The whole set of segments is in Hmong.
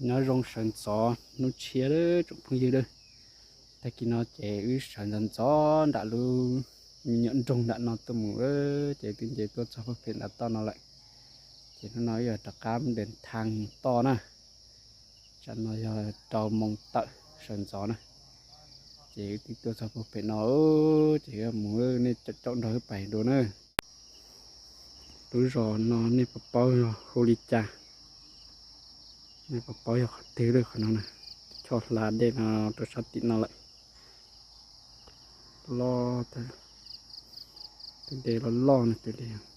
Nyob zoo sawv ntxov hnub tshiab tsoom phooj ywg lawm. Tag kis no ces wb sawv ntxov ntxov nram lub me nyuam nroog nram no tuaj mus, ces twb nce tuaj txog pem nram toj no lawm. Ces hnub no wb yog rov qab de thaj toj na. Tsam no yog rau moos tawm sawv ntxov na. Ces wb twb tuaj txog pem no, ces wb mus, nej caum nrog wb pais dua na. Lub zos no nej puas paub yog hu li cas? Nej puas paub yog qhov twg lawm? Qhov no na, choj hla dej no rau sab tim no lawm. Loj, tus dej loj loj no, tus dej ntawd.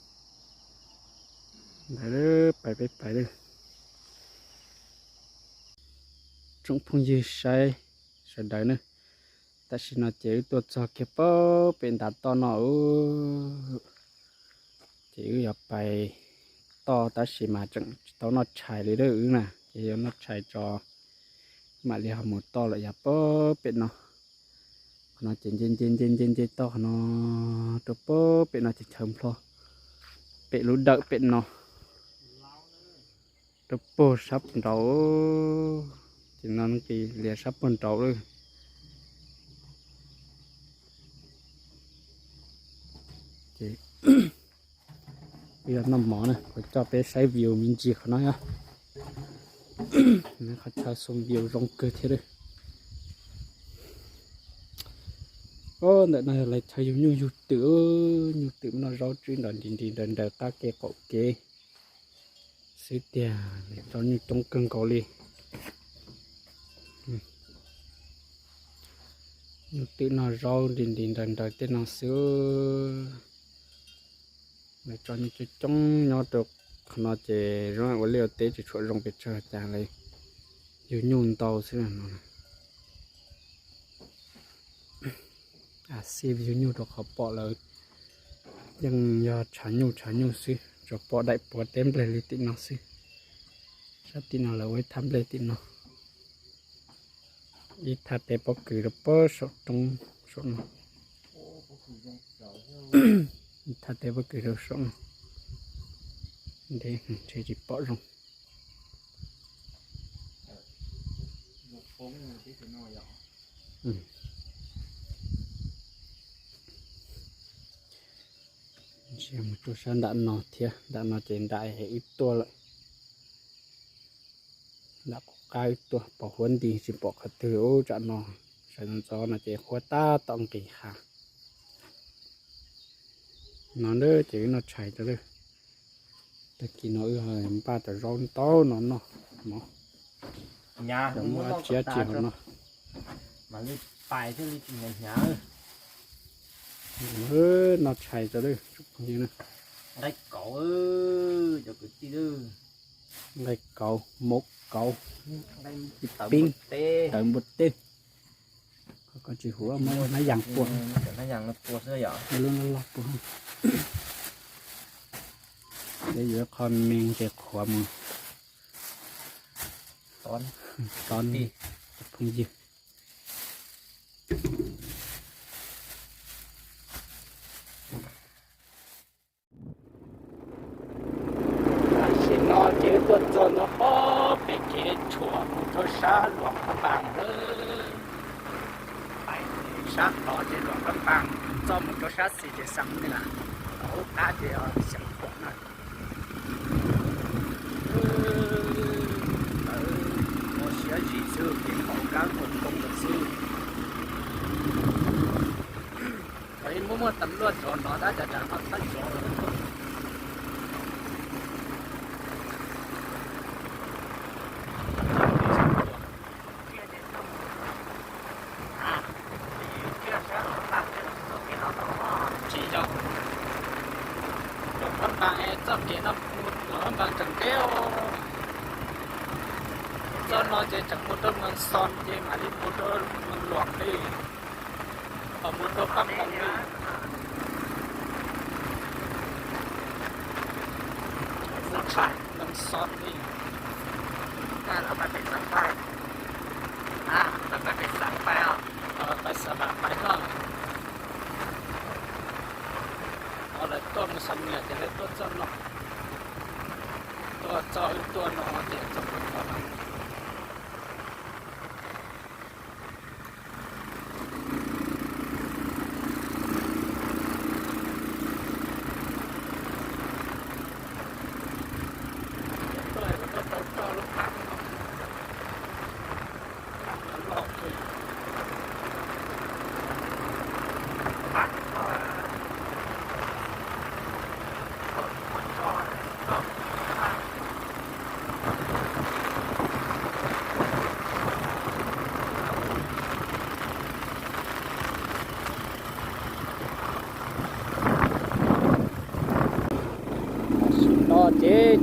Pais peb pais lawm. Tsoom phooj ywg saib sawv daws na, tam sim no ces wb tuaj txog kiag pem nram toj no. Ces wb yuav pais toj tab sis mas tseem tsis tau noj tshais li lawm wb na, ces yuav noj tshais tso mam li ho mus toj lawm yog pem no. Qhov no ces nce nce nce nce nce toj qhov no rau pem no ces chaw nplho pem lub dawm pem no rau puag sab puag nraud. Ces no nqis lias sab puag nraud lawm. Ces wb yuav noj mov na, kuv coj peb saib view me ntsis qhov no yog. Qhov chaw xoo view zoo kawg thiab lawm. Ntawm no yog lawv chaw yug nyuj yug twm, nyuj twm noj zaub tswb nrov nris nris nraws nraws qab kev qaum kev xwb tiag, lawv tso nyuj coob kawg nkaus li. Nyuj twm noj zaub nris nris nraws nraws tej no xwb. Lawv tso nyuj coob coob nyob rau qhov no ces zoo ua liaj ua teb tsis tshua zoo pes tsawg, cas lawv yug nyuj ntau xwb no. Xij yug nyuj rau qhov pom lawv yeej yog tshav nyuj tshav nyuj xwb, tsuas pom daim puav teb nplej li tim no xwb. Sab tim no lawv ua ib thaj nplej tim no, ib thaj teb pob kws rau pem saum roob saum no. Ib thaj teb pob kws rau saum no, ntshe tsis pom zoo. Ntshe mus rau sab nram no thiab, nram no ces nram wb tuaj lawm. Nram qab wb tuaj pom huab nti tsis pom qhov twg ub, tsam no sawv ntxov no ces huab tab tom nqis hav. No ces wb noj tshais tso lawm. Tag kis no wb npaj cov zaub ntau no noj mov. Cov muaj dab tsi dab tsi hauv no. Noj tshais tso lawm. Nqaij kauv, mov kauv, pib tawv npua teb. Koj tsis huam muab hnab yas pua, loj loj pua. Peb yuav qho me ntses qhuav mus tod, phooj ywg. Tam sim no ces tuaj txog nyob pob pem kev tshuam mus rau sab Luam Phab Npas lawm. Pais sab tod ces Luam Phab Npas, txog mus rau sab xis ces Xam Nuas, hauv qab ces Xeev Khuam na. Lawv ua siab zim xwb, kev npau kab ua toob lawm xwb. Lawv muaj muaj tas luaj zov nrov tab cov tsam no tab zov. Tsis yog, Luam Phab Npas es txoj kev no mus Luam Phab Npas tseem deb. Txoj no ces tseem mus rau Mem Xos ces mam li mus rau Mem Luam li, ho mus rau Paj Moos li. Mus tshaj Mem Xos li. Pais Xav Pais, pais Xav Pais no. Ho lawv tuaj mus Xam Nuas ces lawv tuaj txoj no, tuaj txoj wb tuaj no ces txoj no.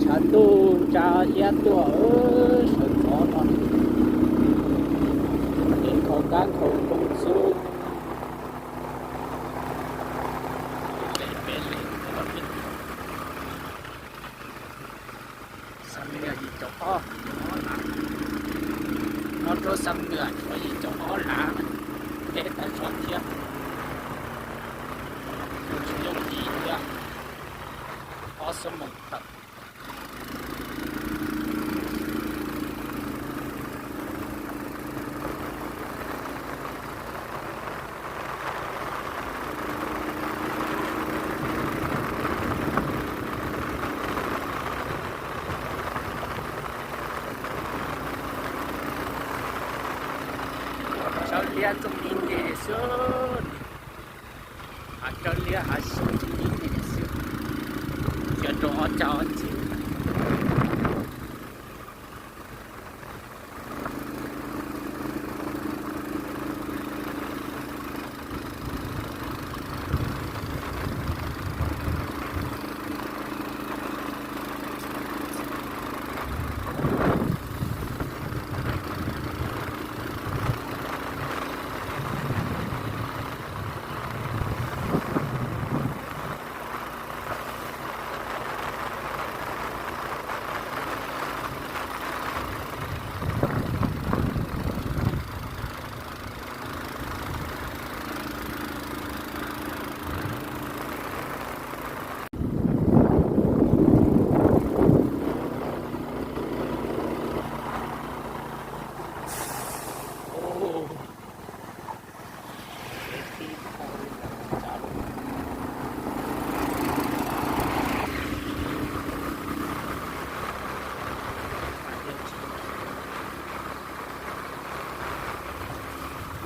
Tshav ntuj ntsa iab tuaj, sawv ntxov no, nkhaus kab nkhaus npoo xwb. Peb peb leeg, Xam Lwj yim caum ob, yim caum ob lav, nyob rau Xam Lwj tshuav yim caum ob lav, peb tag zog thiab, tsis yooj yim thiab, ob xuab moos tawm. Sawv liab ntxooj ib nig xwb, hav tsawb liab hav xyoob ntxooj ib nig xwb, cia rau ob cag ob ntxiv.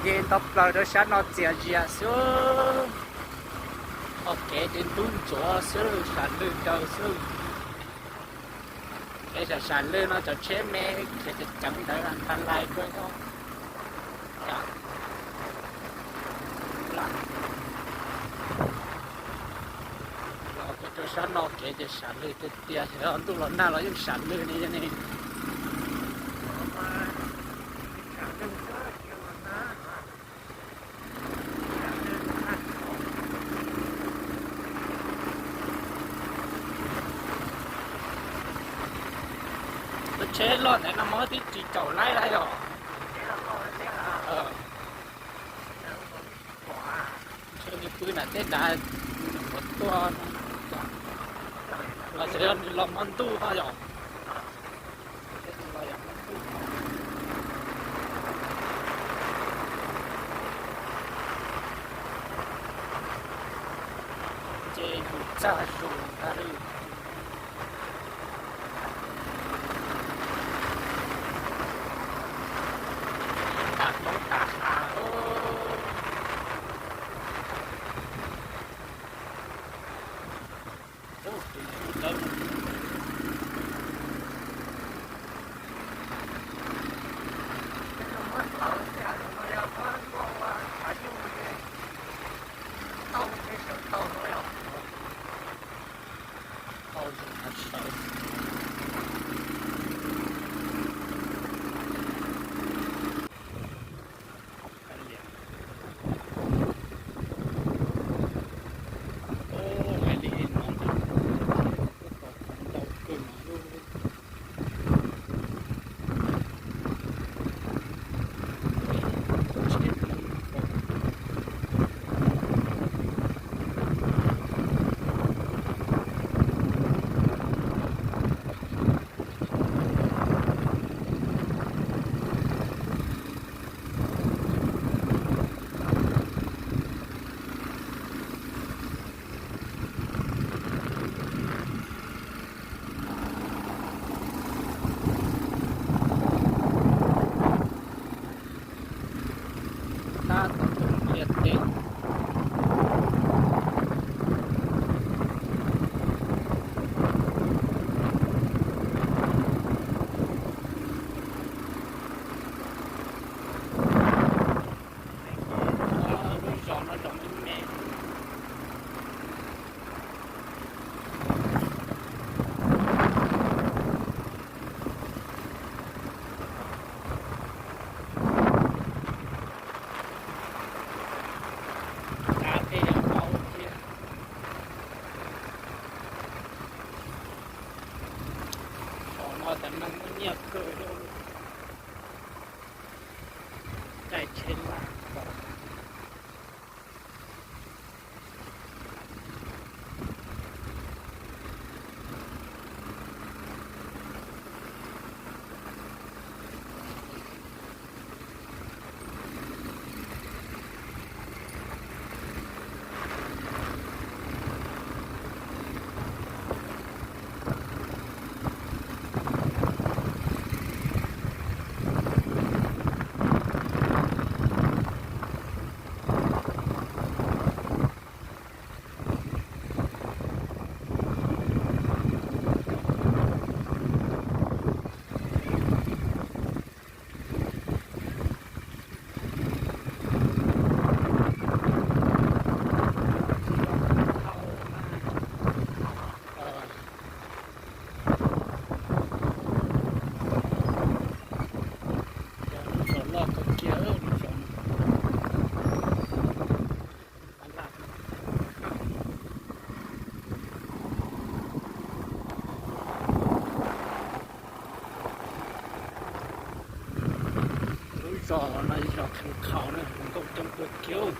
Nce nto plaws rau sab no txias zias xwb. Ob kev ces ntub ntsuav xwb, sam lwj daws xwb. Kev sam sam lwj no cov tsheb me khiav ceev ceev ntawd ntag lais kawg nkaus. Los rau sab no kev ces sam lwj tiag tiag, ntuj los nag los yeej sam lwj ne ne. Lub tsheb loj ntawd no muab tib tsis caum laib lawm yom. Ntshe nws pw nram tej dav, nws puas tuaj, los xyov yog nws los hmo ntuj no yom. Ces yus txaj zus ntag. Tam roob tam hav. Tsheb laj. Lub zos loj kawg kiag lub zos. Lub zos no zos Kheev Khaus na, hluas nkauj coob kawg kiag.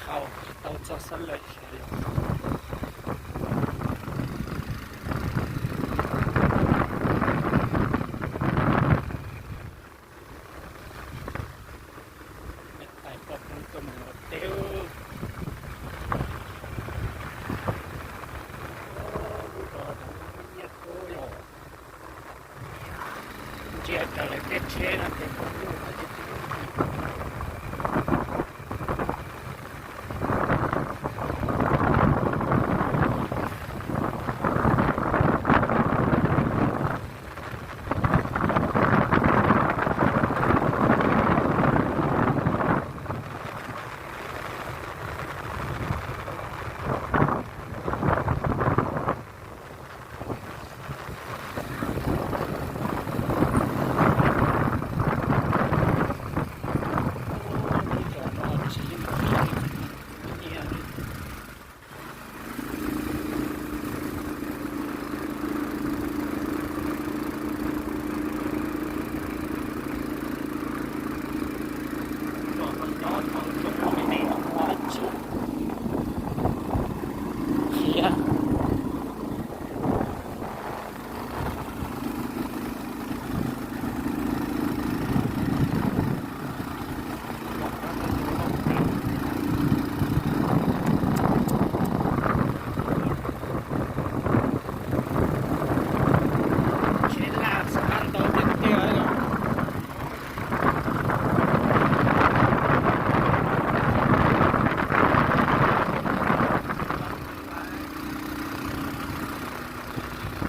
Khaus tsis tau txog Xab Lawm. Niam tais poj hmoob tuaj mus ua teb. Ntsia raws lawv tej tsheb no ces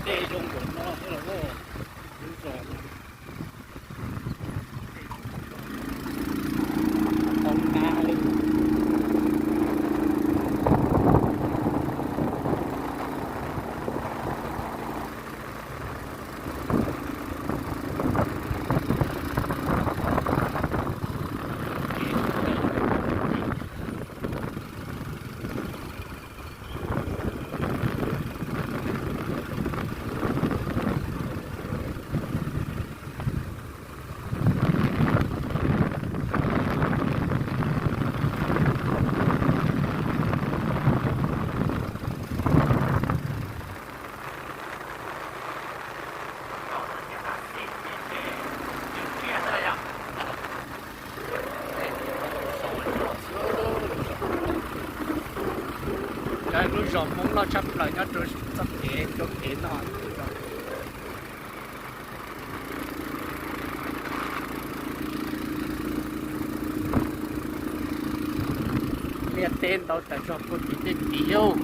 Tej zoo nkaus no thiab los lub zos no. Tau na li. Lub zos Hmoob loj tshaj plaws nyob rau txoj kev, rau kev no. Liaj teb ntau tas zog puag tim tej tid yauj.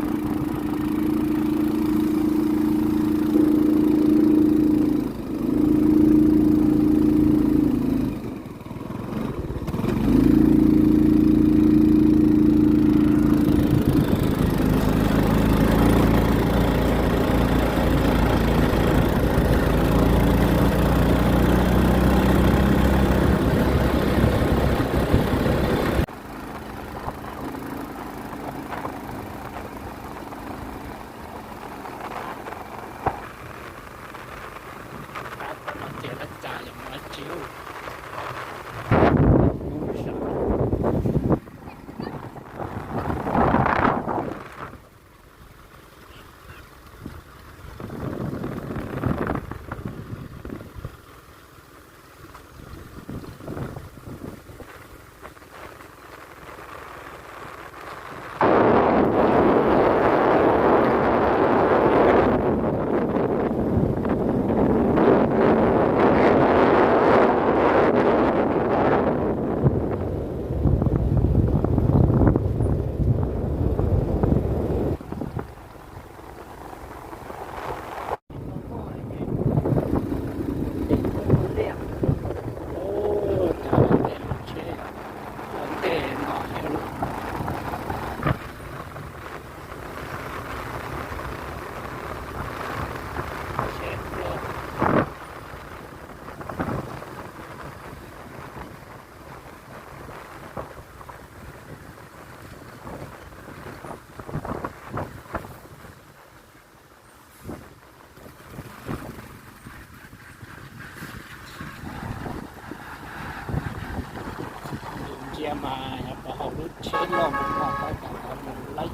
Mas yog pov haum lub tsheb loj mus no tau tam mus laib.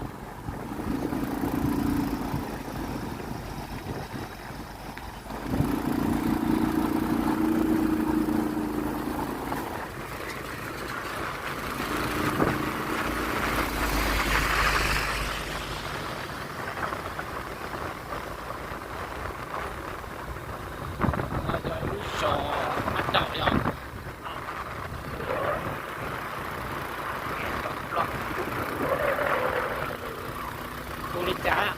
Lub zos Mab Daum yog. Hu li cas?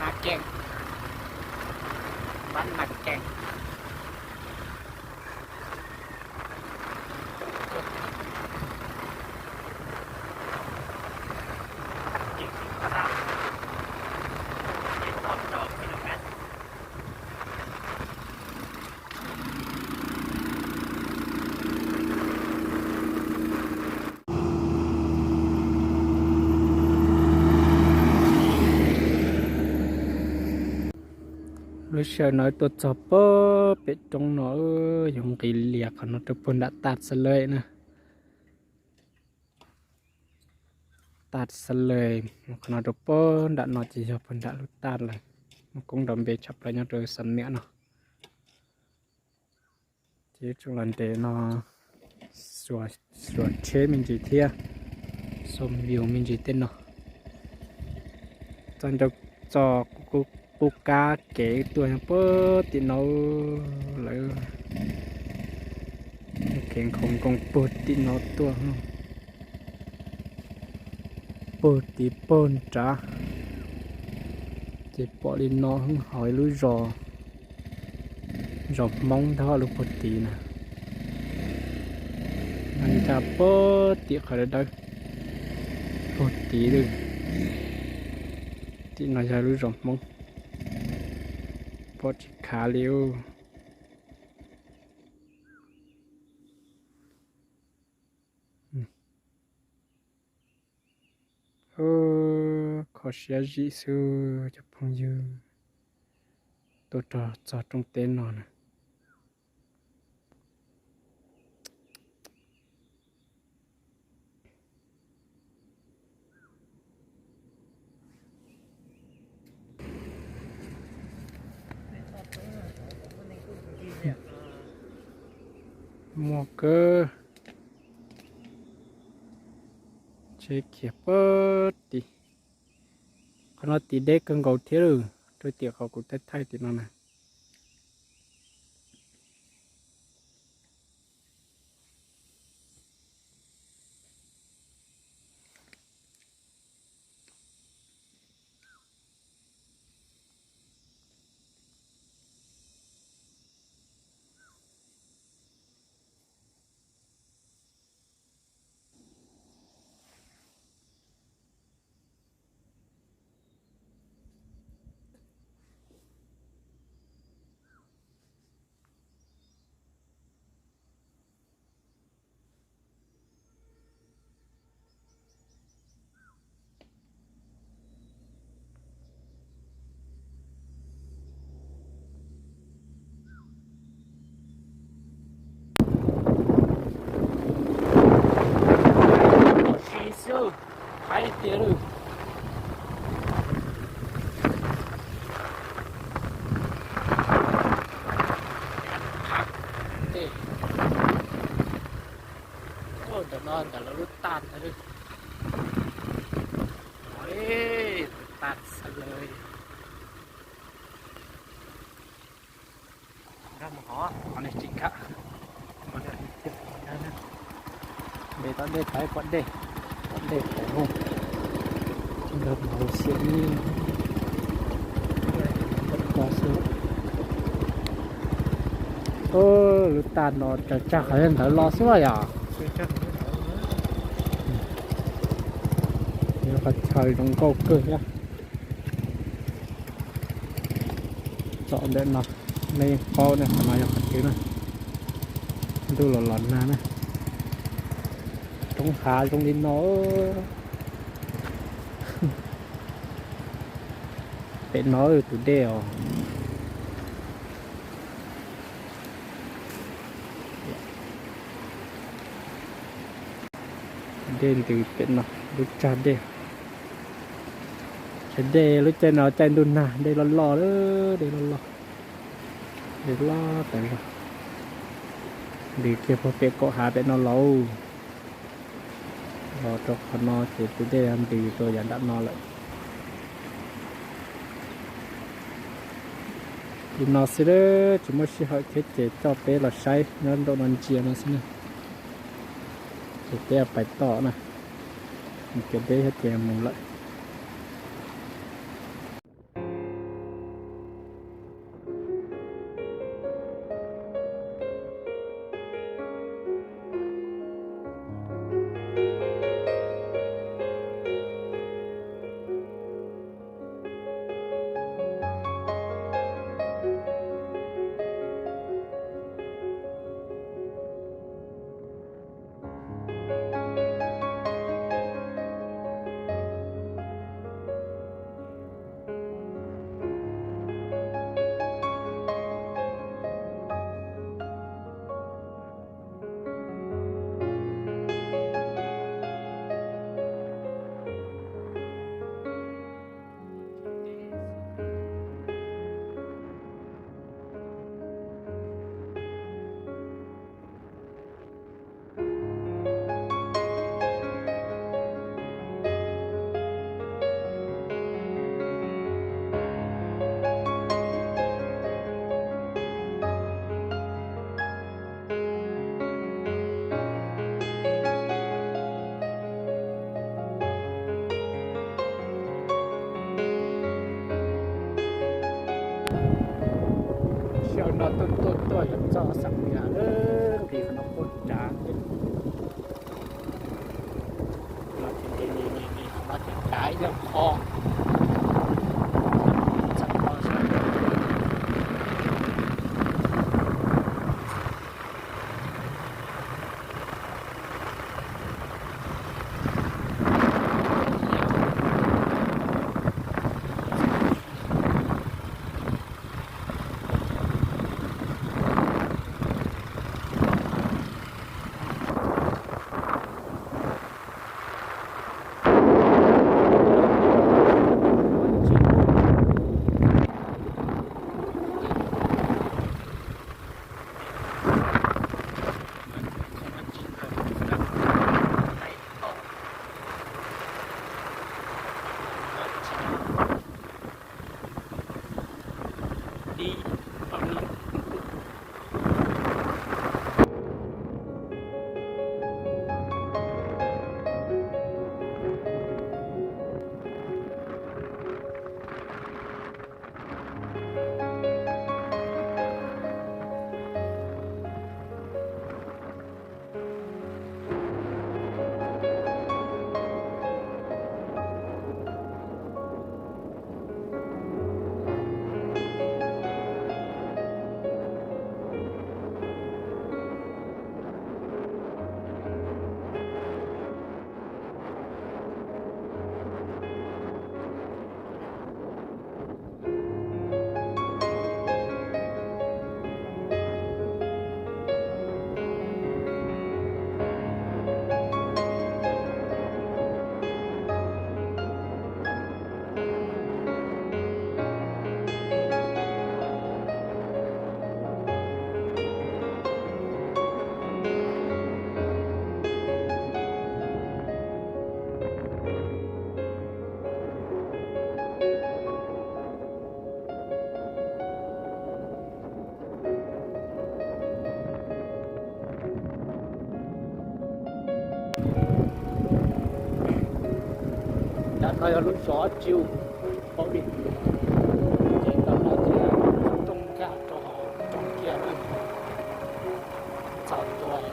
Nas Kees, Pab Nas Kees. Lub sij hawm no tuaj txog puag pem roob no, yuav nqis lias qhov no rau puag nram Taj Salem na. Taj Salem, qhov no rau puag nram no ces yog puag nram lub taj lawm. Muaj koob nrov npe tshaj plaws nyob rau Xam Miam no. Ces tseem los nres no, xuas tsheb me ntsis thiab, xuas view me ntsis tej no. Txog nraum txoj qub kab kev tuaj puag tim no lawm. Kev nkhaus nkoos puag tim no tuaj, puag tim puag nrad. Ces pom li no hauv ib lub zos, zos Hmoob ntag lub puag tid na. Ncaj puag tim qhov dawb dawb puag tid lawm. Tim no yog lub zos Hmoob, pom tsis khav li. Kho siab zim xwb cov phooj ywg, tuaj rau txog rooj teb no na. Muaj kawg. Tsheb khiav puag tid. Qhov no tid deb kawg nkaus thiab lawm, rau tim qhov kuv thaij thaij tim no na. Ib xwb, haib tiag lawm. Tej, ntawm no ntawm lawv lub taj ntag. Lub taj Salem. Nkag mus hov, hov nej tsis nkag. Npe tom dej thaib pom dej, pom dej pom hauv. Tsis nkag mus hauv xiam ib ko xwb. Lub taj no tsawg tsawg qhov ntawd los xwb yom. Yog qhov chaw zoo nkauj kawg thiab. Tsom ntawm no, nej yeej paub ne, qhov no yog qhov twg na. Ntuj los los nag na. Roob hav zoo li no. Pem no tus dej os. Dej ntws pem no, lub tsag dej. Tsag dej lub caij no caij ntuj nag, dej loj loj, dej loj loj, dej loj tas zog. Ntws kiag puag pem kaum hav pem no lauj. Los rau qhov no ces tus dej ntws rau yav nram no lawm. Li no xwb, tsis muaj sij hawm thiab ces coj peb los saib nyob nraum no ntsia no xwb na. Ces peb pais tod na, mus kev deb thiab ces mus lawm. Sij hawm no tuaj tuaj tuaj yuav txog Xam Nias lawm, nqis qhov no poob nrad thiab. No ces nqis nqis nqis nqis qhov no ces kav ib lub qho. Ntawm no yog lub zos Tsiu Pov Vim, ces ntawm no ces rooj nkag rau hauv tsoom kiag lawm, txaus tuag.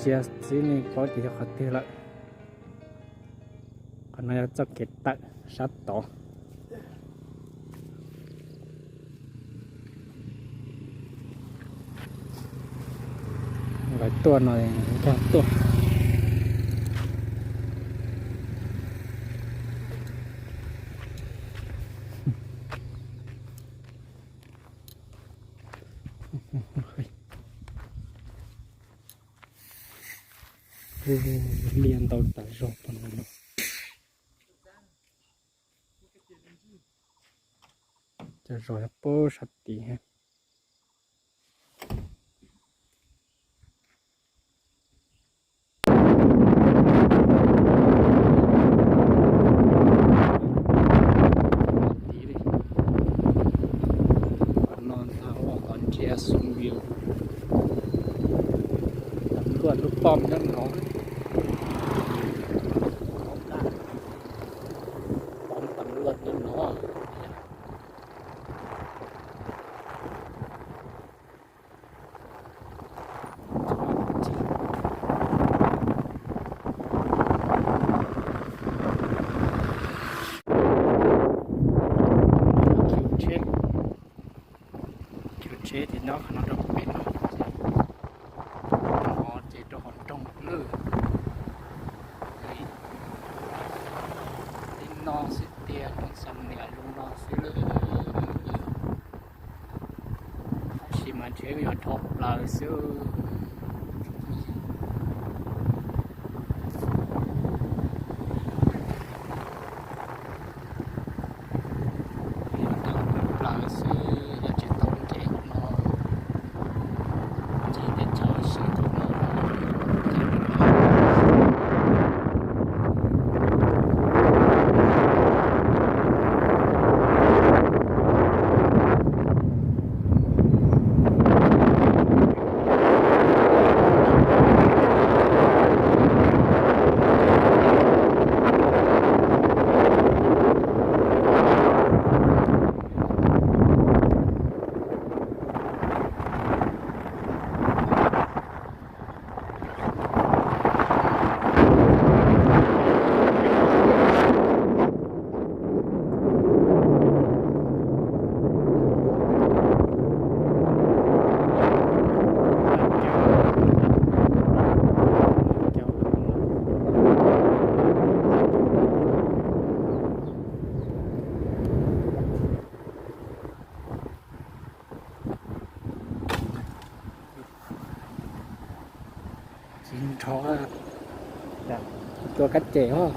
Ntsia txiv neej paub tias yog qhov twg lawm. Qhov no yog txoj kev tawm sab tod. Lawv tuaj no nkag tuaj. Liaj ntau tas zog pog no. Cov zos yog pab sab tid. Qhov no ntag, qhov ntsia xoo view. Tam luaj lub pom nyob no. Pom tam luaj nyob no. Khiv tsheb, khiv tsheb ces nyob qhov no rau pem no. Hov ces rau hauv nroog lawm. Li no xwb tiag, nroog Xam Niam zoo no xwb lawm. Tab sis mas tsheb kuj yog dhau plaws xwb. Yog dhau plaws xwb, yog tsis tau nce no, nce teb chaws sib no. Tsis nrho, tua kab ces os.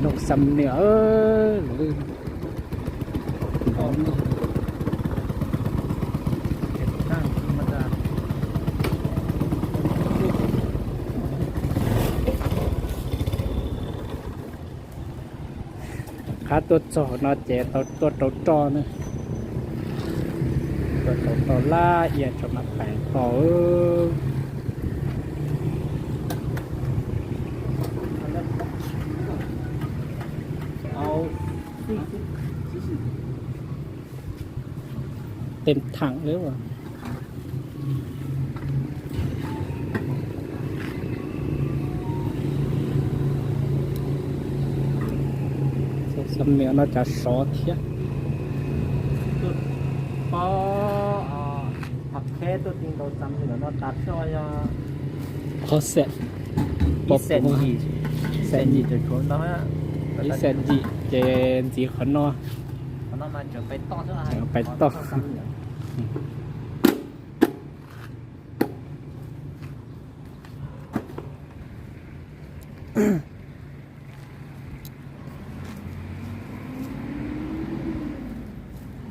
Nroog Xam Niam lawm. Qab tuaj txog no ces tau tuaj rau roj na. Tuaj rau roj laj ia tso mas pais tod. Tes tham li. Xam Niam no cas sov thiab. Qhov kheb tuaj ti nkaus Xam Niam no tas tso yog qhov xees, ib xees yim, xees yim, ib xees yim ces ntxiv qhov no, pais toj.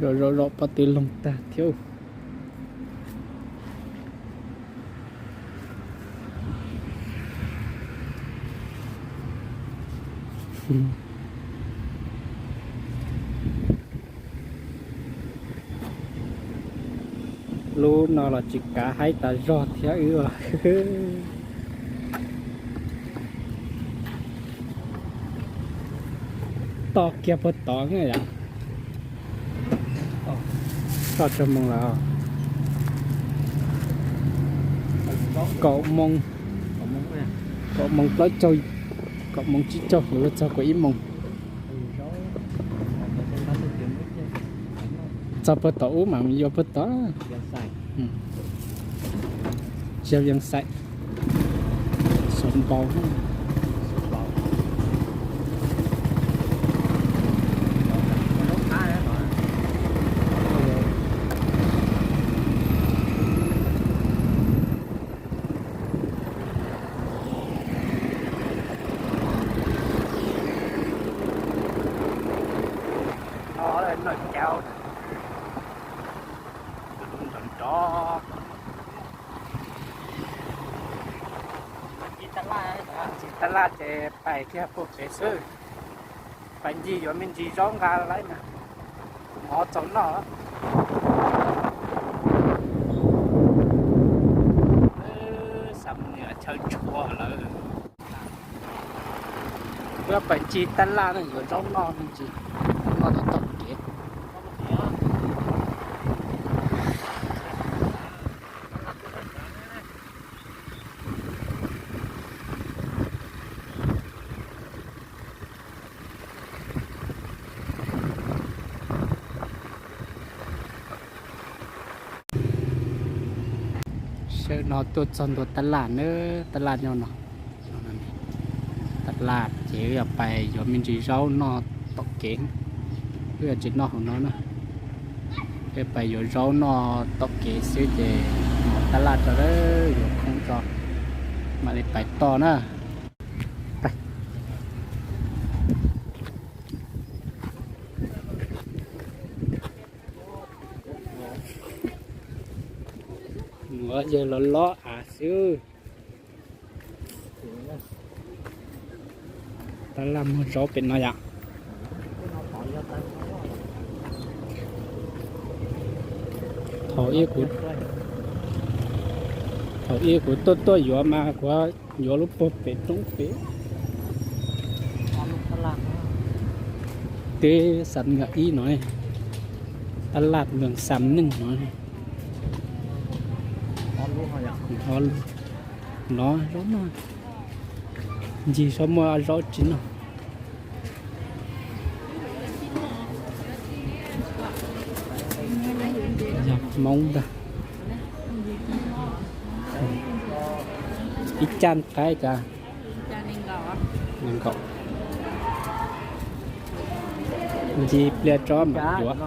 Zom zom zom pov twg loog tag thiab. Lub no los tsis kav haib tas zog thiab wb os. Toj kiag puag tod na yom. Toj tsawg moos lawm? Kaum moos, kaum moos plaub caug, kaum moos tsib caug yuav luag txog kaum ib moos. Txog puag tom ub mas yuav puag tom. Tsis yog Vias Xais, Suav Npau. Ncig tab laj ces pais kiag puag pem xwb. Pais ncig yuav me ntsis zaub nqa lawm mas, mov txaus noj. Xam niam chaw tshua lawm. Wb pais ncig tab laj no yuav zaub noj me ntsis, noj tau tog kev. Sawv no tuaj txog ntua tab laj na, tab laj nyob no. Tab laj ces wb yuav pais yuav me ntsis zaub noj tom kev, wb yuav tsis noj hauv no na. Wb pais yuav zaub noj tom kev xwb ces mus tab laj tso, yuav khoob tso mam li pais toj na. Muaj yawg los lob av xwb. Tab laj muag zaub pem no yom. Thaum ib kuv, thaum ib kuv tuaj tuaj yuav mas kuv yuav lub puag pem roob pem. Teb Xam Ngam Ib no, tab laj Xam Neej no. No zaub noj, ncig saib muaj zaub tsis noj. Yog Hmoob ntag. Ib caj qaib cas? Nees nkaum. Ncig pliag tso mam yuav.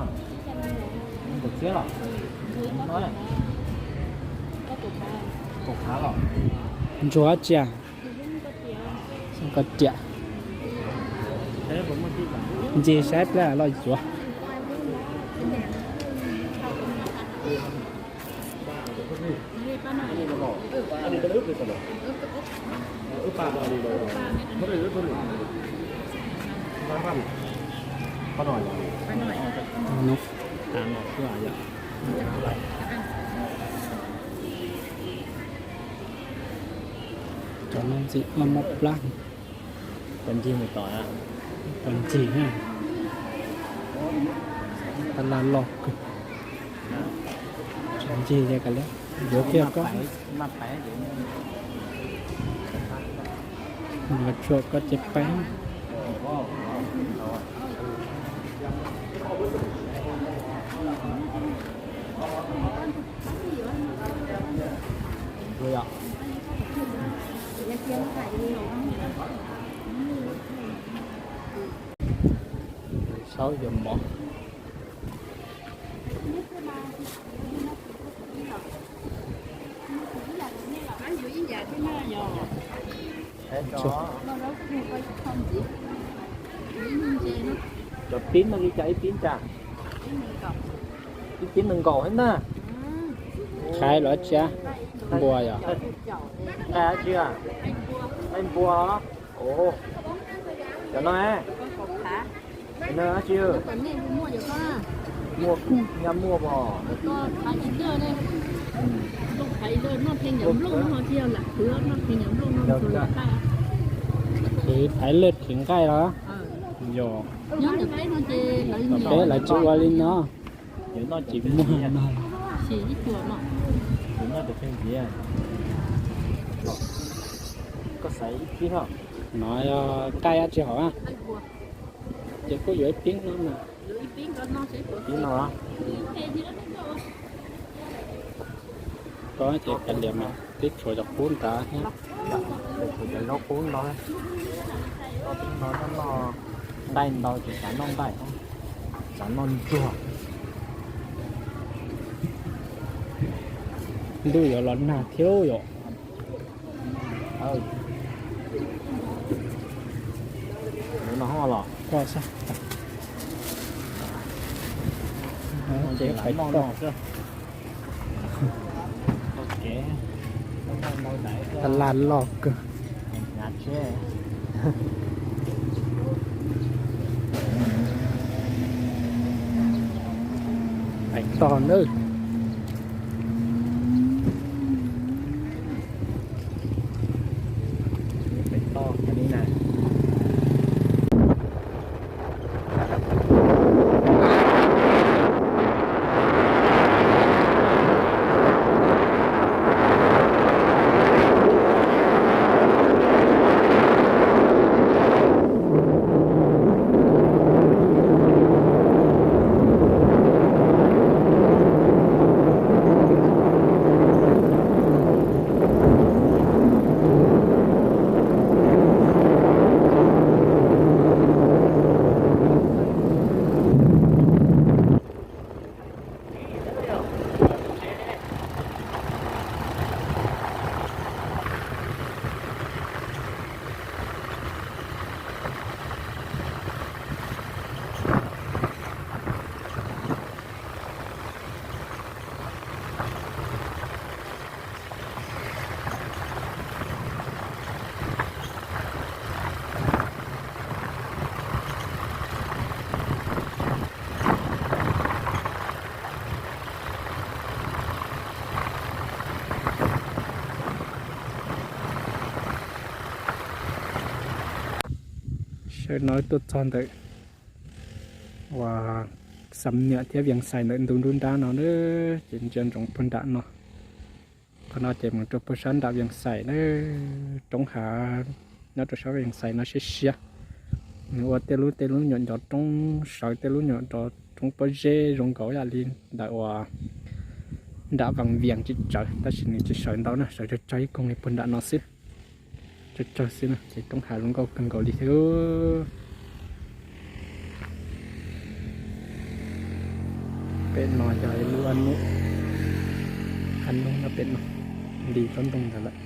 Ntsuag tsi a? Koj riam. Ncig saib pliag los yuav. Cov no ntxim loj mob plab. Puas ncig mus tod? Puas ncig na? Tab laj loj kawg. Tsis ncig li, yuav kiag koj. Yuav tshuam koj ces pais. Saub yuav mov. Cov pib no li cas ib pib cas? Ib pib nees nkaum thiab na. Qhaib los tsi a? Npua yom? Nqaij dab tsi a? Nqaij npua. Cov no, cov no dab tsi? Muaj, muaj, Phaiv lawj thev nqaij los? Yog, peb lawv tsis ua li no. Tsis muaj no. No nqaij tsis hov, ces kuj yuav ib pib no mas. Koj ces kav liam mas twb tshuav cov qub nrad thiab. Zaub qub no, no noj nqaij ntau ces xav noj nqaij, xav noj ntsuag. Ntuj yuav los nag thiab yom. Tab laj loj kawg. Pais toj nawb. Sawv no tuaj txog ntawm uas Xam Niam thiab Vias Xais ntawm ntug nruab nrab no na, ces ntsia ntsoov puag nram no. Qhov no ces mus rau puag sab nram Vias Xais na, roob hav nyob rau sab Vias Xais no siab siab. Nws ua tej lub tej lub nyuam ncov roob sawv, tej lub nyuam roob pob zeb zoo nkaus ib yam li ntawm uas nram Vas Vias tsis tsawg, tab sis nws tsis sawv ntau na, sawv tsawg tsawg ib koog li puag nram no xwb. Tsawg tsawg xwb na, ces roob hav zoo nkauj kawg nkaus li thiab. Pem no yog ib lub ab nub, ab nub nyob pem no, nti tsob ntoo ntawd lawm.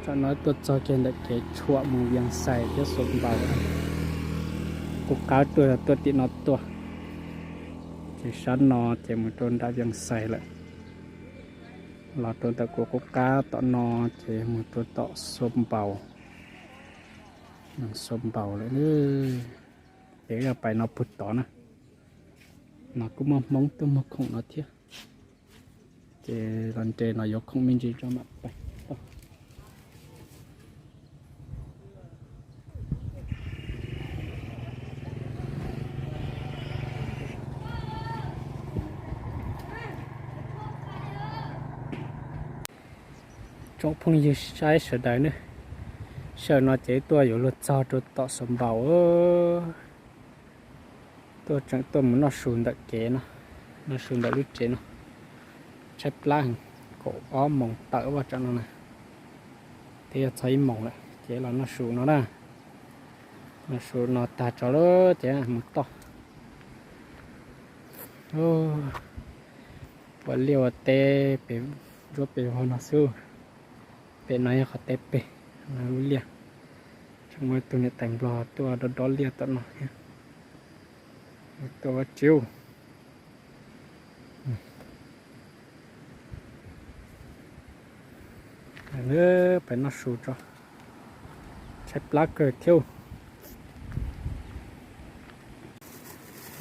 Tsam no tuaj txog kiag ntawm kev tshuam mus Vias Xais thiab Xua Npaus. Qub qab tuaj yog tuaj tim no tuaj, ces sab no ces mus rau nram Vias Xais lawm. Los rau ntawm kuv qub qab tom no ces mus rau tom Xua Npaus, Xua Npaus lawm. Ces wb pais no puag tod na. No kuj muaj Hmoob tuaj muag khoom no thiab. Ces los nres no yuav khoom me ntsis tso mam pais tod. Tsoom phooj ywg saib sawv daws nawb, sij hawm no ces tuaj yuav luag txog rau tom Xaus Npaus, tuaj tseem tuaj mus noj su ntawm kev no, noj su ntawm lub tsev no. Tshaib plab heev, kaum ob moos tawm vaj tsam no na, twb yog txog ib moos lawm ces los noj su no na. Noj su no tag tso lawm ces mus toj. Ua liaj ua teb pem ntsuab pem vog no xwb. Pem no yog qhov teb pem, lub liaj. Tseem muaj ib tug niam tais Nplog tuaj dob dob liaj tom no thiab. Tuaj ua tsiv. Peb noj su tso, tshaib plab kawg thiab.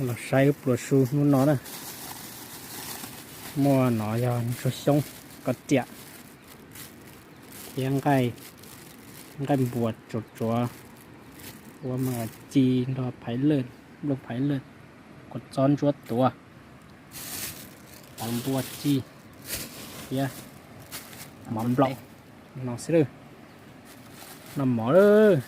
Los saib wb pluas su hnub no na. Muaj no yog ntsuag xyoob, koj riam, thiab nqaij, nqaij npua tsuav tsuav, ua mas ci nrog phaiv lawj, nplooj phaiv lawj, kua txob ntsuab tuav, tawv npua ci, thiab mov nplaum no xwb lawm. Noj mov lawm.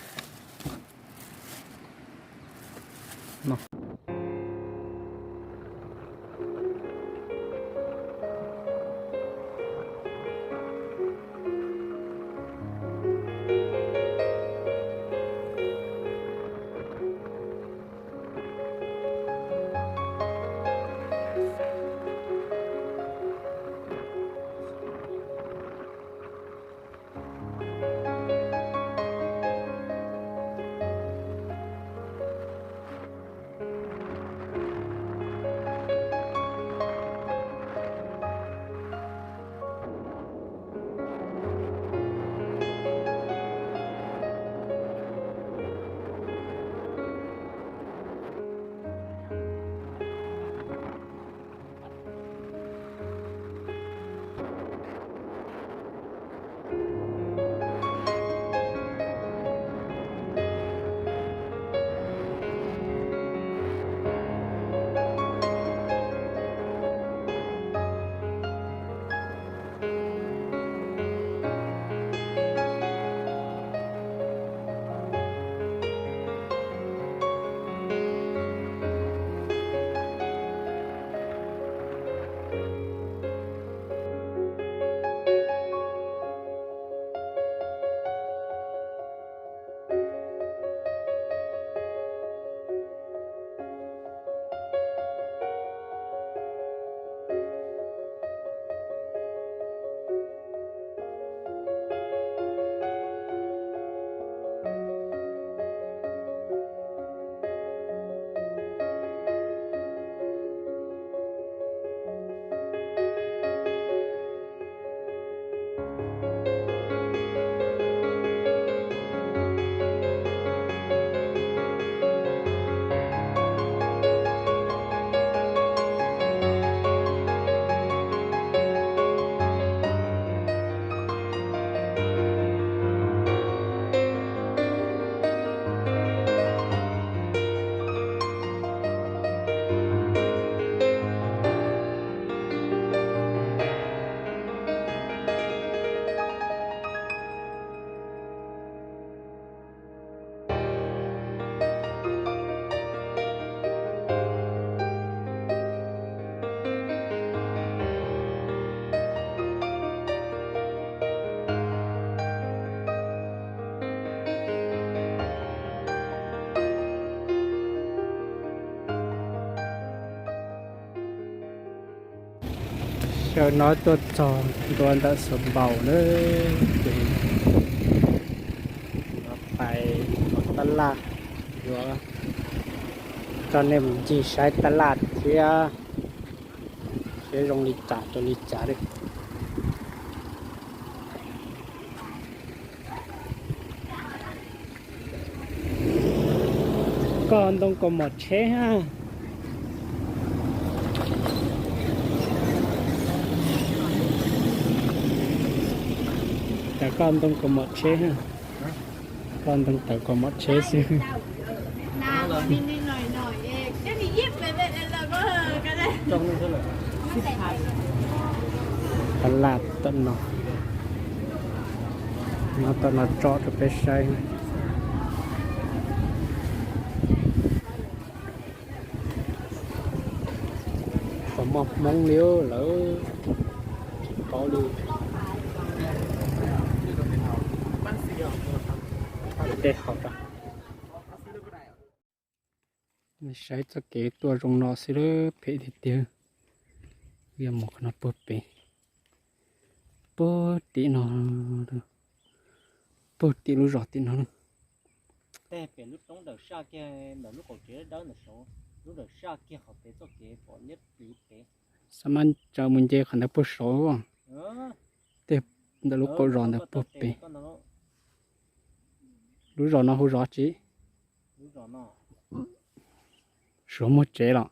Sawv no tuaj txog ntua ntawm Xaus Npaus lawm ces yuav pais tom tab laj, yuav coj nej mus ncig saib tab laj thiab, seb zoo li cas rau li cas li. Koj ntoo kaus mom tsheb ha. Cas koj ntoo kaus mom tsheb ha. Koj ntoo tawv kaus mom tsheb xwb. Tab laj tom no. No tau no tso rau peb saib. Tsis muaj Hmoob li lawm, tsis paub li. Dej haus rau. Saib txoj kev tuaj zoo no xwb, phem tiag tiag. Yog mus qhov no puag pem, puag tim no, puag tim lub zos tim no. Tej pem lub roob dawm saj kiag ntawm lub qaum tsev dawb ntawm saud, lub dawm saj kiag qhov pem txoj kev pom liab pliv pem. Xab mab tsaws mus nce qhov ntawd puag saud. Tej ntawm lub qaum zos ntawd puag pem. Lub zos no hu zos tsi? Suav muag tsev los?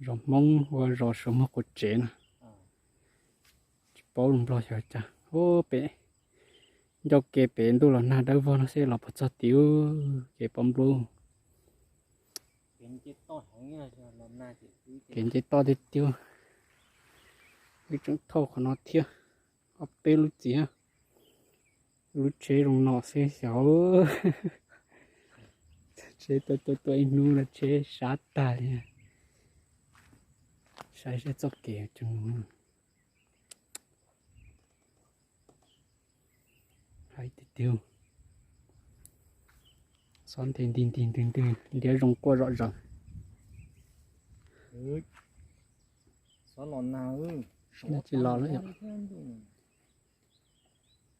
Zos Hmoob ua zos Suav muag quav tsev na. Tsis paub lus Nplog xyov cas. Ub, pem ncauj ke pem ntuj los nag dawb vog no xwb, los puag txog tim ub kev pom nplub. Kev nce toj tiag tiag. Wb tseem thauj qhov no thiab. Ob peb lub txiv, lub tsheb zoo no xwb xyov. Tsheb tuaj tuaj tuaj ib hnub no tsheb sab tag li. Saib saib txoj kev tseem hais tiag tiag. Xob nthe nti nti ntws ntws, liab zoo quaj zom zaws. Tsis los lawm yom.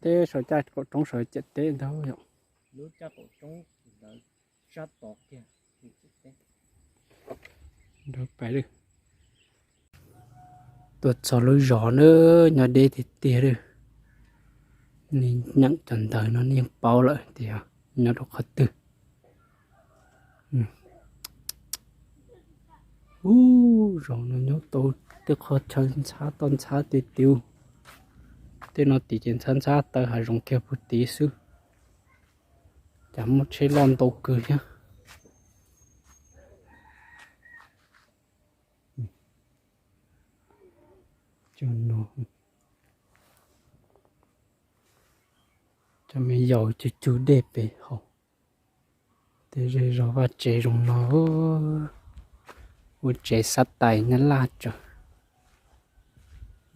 Teb saum caj qaum roob saud ciam teb ntag yom. Tuaj txog lub zos na, nyob deb tiag tiag li. Nej nyeem cov ntawv no nej yeej paub lawm tias nyob rau qhov twg. Ub, zos no nyob tau tej qhov chaw ntxhab toj ntxhab tiag tiag. Tej no tim ces ntxhab ntxhab taw hav zoov kiag puag tid xwb. Cas muaj tsheb loj ntau kawg thiab. Cov me yaus cug cug dej pem hauv. Tej zej zog vaj tsev zoo no, ua tsev xab tais nyab laj tso.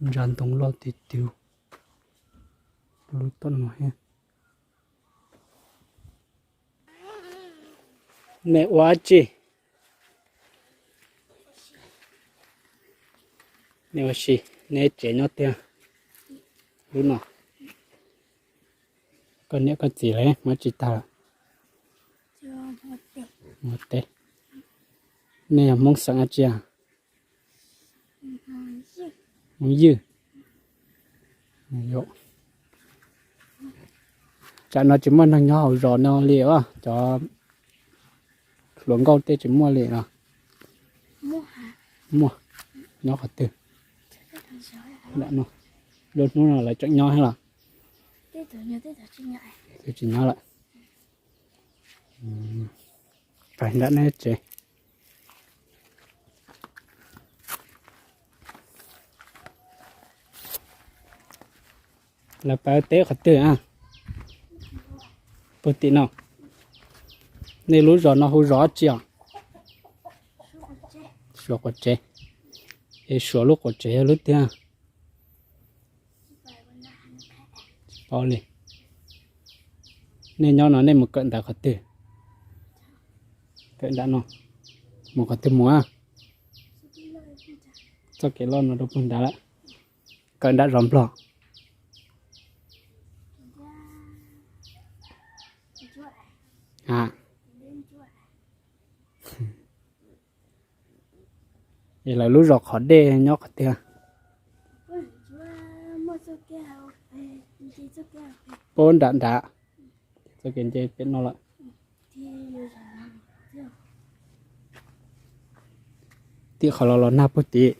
Ntsa ntoo loj tiag tiag. Lub tom no thiab. Nej ua dab tsi? Nej ua si, nej tsev nyob twg lub no? Koj niam koj txiv lawv mus tsis tag lawm? Mus teb. Nej yog Hmoob xeem dab tsi? Hmoob Ywg. Tsam no tsis muaj neeg nyob hauv zos no li os, cov hluas nkauj tej tsis muaj li los? Muaj, nyob qhov twg? Nram no, lub hnub no lawv tseem nyob thiab los? Twb tsis nyob lawm. Pais nram nej tsev. Lawv pais teb qhov twg a? Puag tim no. Nej lub zos no hu zos dab tsi os? Suav Quav Tsev. Es Suav lub Quav Tsev yog lub twg? Tsis paub li. Nej nyob no nej mus kawm ntawv qhov twg? Kawm nram no. Mus qhov twg mus a? Txoj kev loj no rau puag nrad lawm. Kawm nram zos Nplog. A, es lawv lub zos qhov dej nyob qhov twg? Puag nram nrad. Txoj kev nce pem no lawm. Tim qhov los los nag puag tim.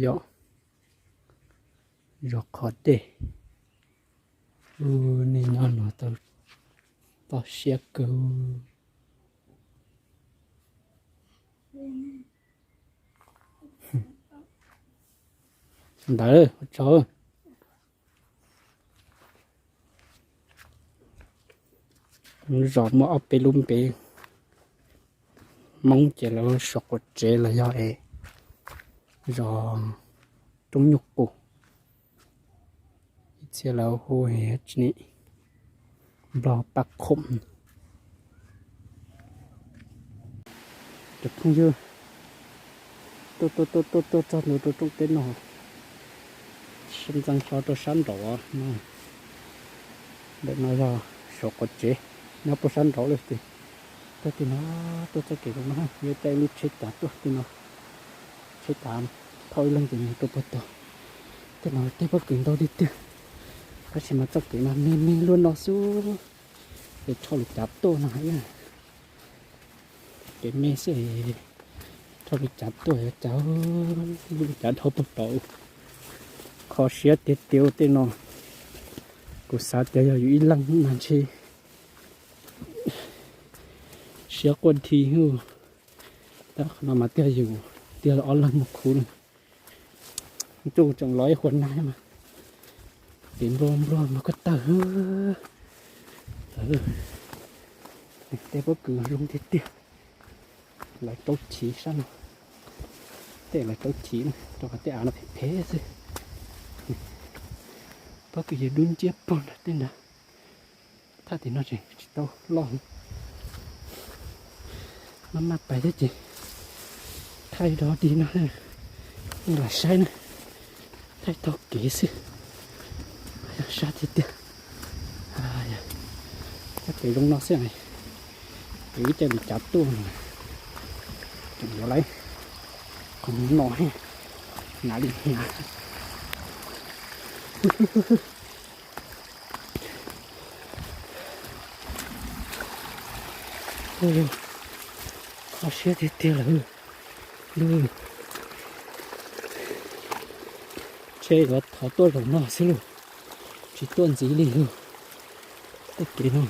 Yog zos qhov dej. Nej nyob no tau toj siab kawg. Ntawd ua tsaug. Zos muaj ob peb lub npe Hmoob ces lawv hu Suav Quav Tsev los yog es zos Roob Nyuj Qus, ib txhia lawv hu Nplog Paj Khoom. Cov phooj ywg, tuaj tuaj tuaj tuaj tuaj txog ntua rau rooj teb no, ntxeev hlo rau sab nraud no. Ntawm no yog Suav Quav Tsev, nyob puag sab nraud lawm ces tuaj tim no, tuaj txoj kev zoo no yuav caij lub tsheb cav tuaj tim no, tsheb cav thauj ib leeg ces mus rau puag tod. Tej no tej pob kws ntau tiag tiag, tab sis mas txoj kev mas me me luaj no xwb, es rho lub cav tuaj no, kev me xwb, rho lub cav tuaj, cav, lub cav dhau puag tod. Kho siab tiag tiag tej no, kuv xav tias yog yus ib leeg mas ntshe siab quaj dhi. Tab qhov no mas tiag yus tiag ob leeg mus khub na. Ntuj tseem los ib huab nag mas, kev nplua nplua mas ko taw. Tej pob kws zoo tiag tiag. Lawv rau chiv sab no, tej lawv rau chiv na, rau qhov tej av no phem phem xwb. Pob kws yog dub nciab pog nrog tej ntawd. Thaj tim no tseem tsis tau loj, maj maj pais thiab ces thaij dog dig no, nej los saib na, thaij taug kev xwb. Sab tiag tiag. Txoj kev zoo no xwb, kev ib co lub cav tuaj, tseem yuav lawv qhov no, hnav li hnav. Kho siab tiag tiag lawm. Ntshe yuav thov tuaj zaum no xwb lauj, tsis tuaj ntxiv li lauj. Tej kev no.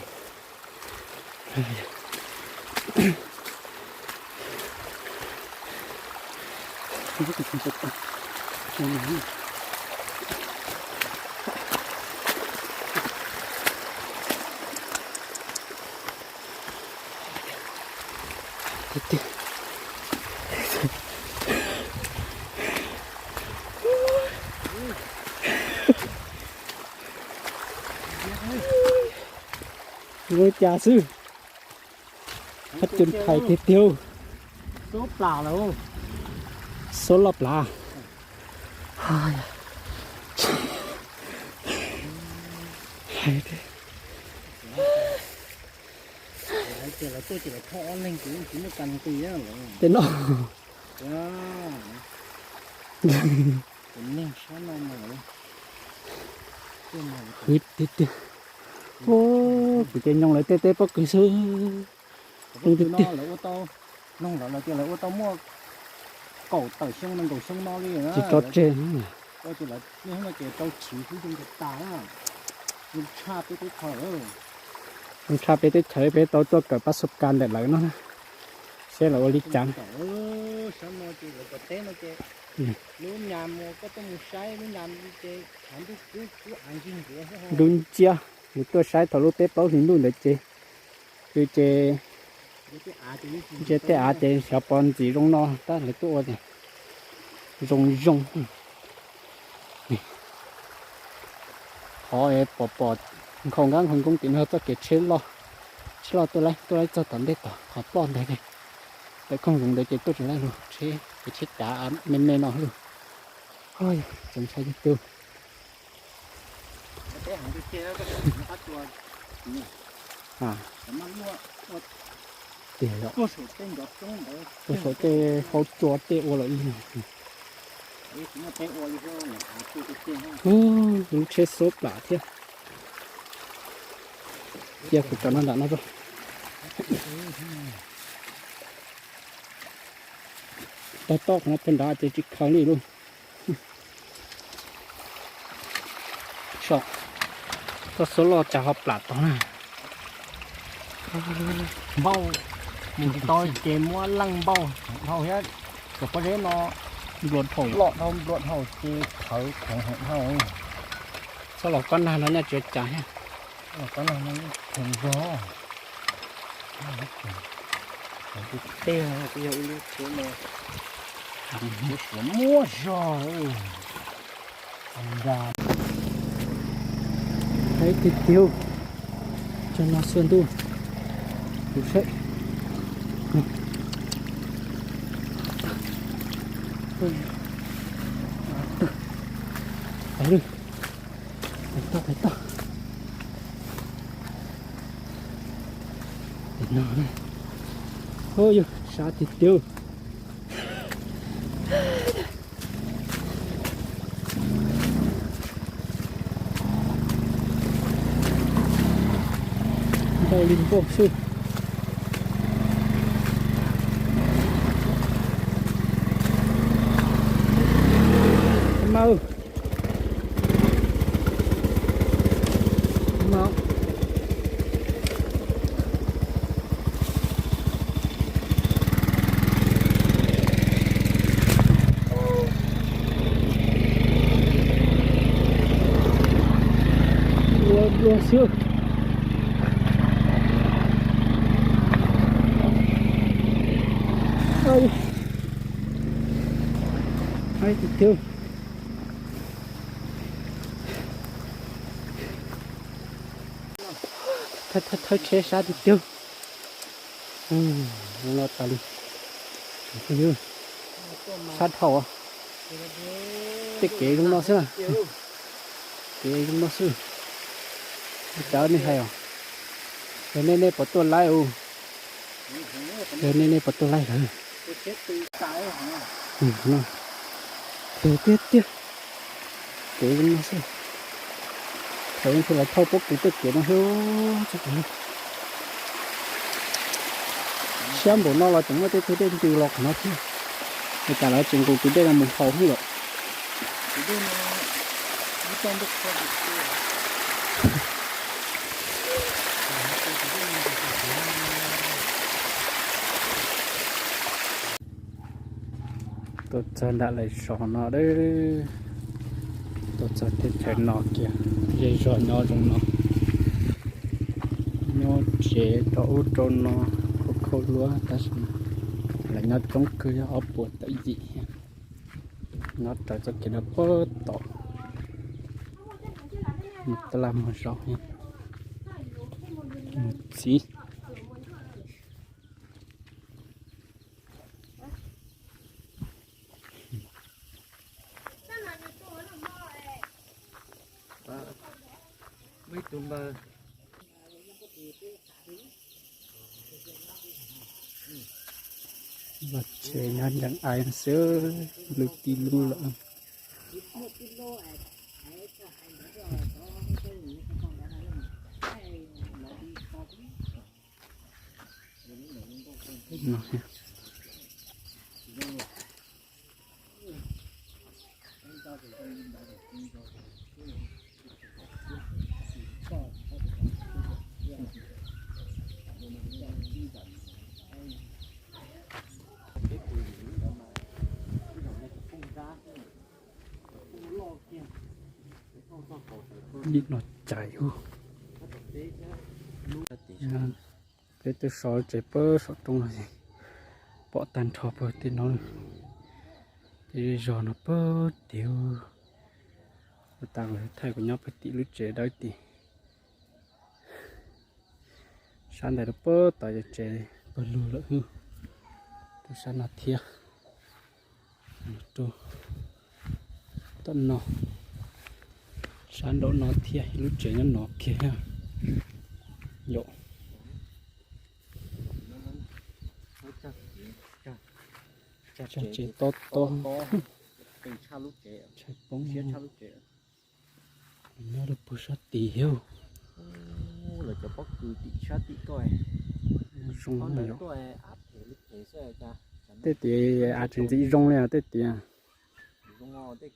Zoo cas xwb. Hab cun phais tiag tiag. Xob loj plav. Tej no. Hwv tiag tiag. Kuv ces nyoog lawv tej teb pob kws xwb. Zoo tiag tiag. Noog lawv tias lawv ua tau muaj kaum tawm xyoo nees nkaum xyoo no li, tsis tso tseg. Ua ces lawv niaj hnub no ces rau chiv xwb, zoo tas tas na. Zoo tshaj peb teb chaws, zoo tshaj peb teb chaws, peb tau tuaj kawm pab xu kas ntawm lawv no, seb lawv ua li cas. Lub nyam mus koj tuaj mus saib lub nyam ces av ntuj kub kub av ntsig nkuav. Dub nciab, nws tuaj saib thaum lub teb plaub hlis ntuj ntawd ces, ces, ces tej av ces xyov pov ntxim zoo no tab lawv tuaj ua tias zoo zoo. Qhov pom pom nkhaus nkab nkhaus nkoob tim no txoj kev tsheb loj, tsheb loj tuaj laib tuaj laib txog tom ntej tom qhov ploj ntawd. Lawv khoom zoov ntawd ces tuaj tsis laib lug, tsheb, kev tsheb cav me me no lug. Txaus ntshai tiag tiag. Tiag yom. Tuaj saum tej hauv tsua tej ua lawm li no. Lub tsheb xub plam thiab. Cia kuv cov no nram no rau. Tog toj qhov no puag nrad ces tsis khaws li lauj. Txoj xub loj cas ho plam tod na. Npauj, mus tsis tau ces muab leej npauj dhau thiab. Cov pob zeb no Nplua dhau, loj dhau nplua dhau ces thawv kheev heev dhau. Txhob los kob nag no nyaj tsis cas thiab. Los kob nag no kheev zog. Tej yog ib lub tsheb no, tsheb Suav muaj zog. Nra. Haib tiag tiag, tso no xua ntuj, kuv saib. Pais lawm, pais toj, pais toj. Pem no, ua yog sab tiag tiag. Ntau li npoj xwb. Mau. Mau. Ua dua xwb. Haib tiag tiag. Thawb thawb thawb tsheb sab tiag tiag. Zoo no tas li. Sab dhau. Tej kev zoo no xwb na. Kev zoo no xwb. Ua cas nej hais os? Yog nej nej puas tuaj laib os? Yog nej nej puas tuaj laib lawm? Tiag tiag tiag. Kev zoo no xwb. Thaum ntej los thauj pob kws tej kev no xwb. Siab npaum no los tseem muaj tej tug dej ntws los qhov no thiab. Ua cas lawv tsis nqus tus dej no mus haus xwb lawm? Tuaj txog nram lawv zos no lawm. Tuaj txog teb chaws no kiag, zej zog nyob zoo no. Nyob tsev rau ub rau no, khaub khaub luaj tab sis lawv nyob coob kawg, yog ob puas tawm yim thiab. Nyob raws txoj kev no puag tom, mus taj laj mus zos, mus txiv. Los tsev nyob ncees ais xwb, lub tib lub lawm. Nim no cais ub. Peb twb so tsev pab saum roob no, pom tag nrho pawg tej no. Tej zej zog no pawg tim. Ua tas thaij kuv nyob pawg tim lub tsev dawb tid. Sab ntawd rau pawg tom yawg tsev pawg lug lawm. Rau sab no thiab. Rau tom no, sab nraum no thiab, lub tsev nyob no kiag thiab. Yom, tsev tob tob, tshais poob. Nyob rau puag sab tid thiab. Lawv cov pob kws tim sab tim ko. Zoo no yom. Tej tias av tsis ntxim zoo li os tej tias. Zoo no, teb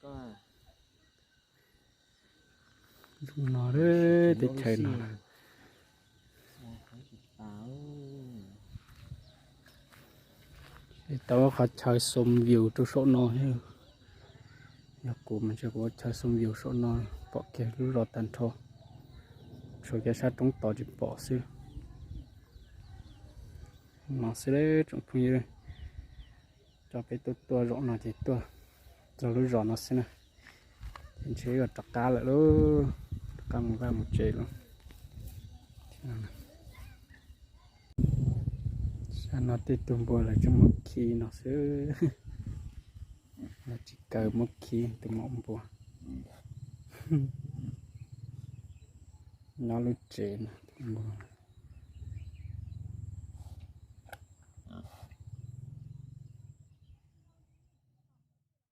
chaws no. Tau qhov chaw xoo view rau saum no thiab. Yog kuv mas ntshe kuv ua chaw xoo view saum no pom kiag lub zos tag nrho, tshuav kiag sab roob tod tsis pom xwb. No xwb lawm tsoom phooj ywg, coj peb tuaj tuaj zaum no ces tuaj txog lub zos no xwb na, ces ntshe yuav rov qab lawm lauj, rov qab mus vaj mus tsev lauj. Sab no tej tug npua lawv tseem muab khi no xwb, lawv tsis kaw muab khi tus maum npua nyob lub tsev no.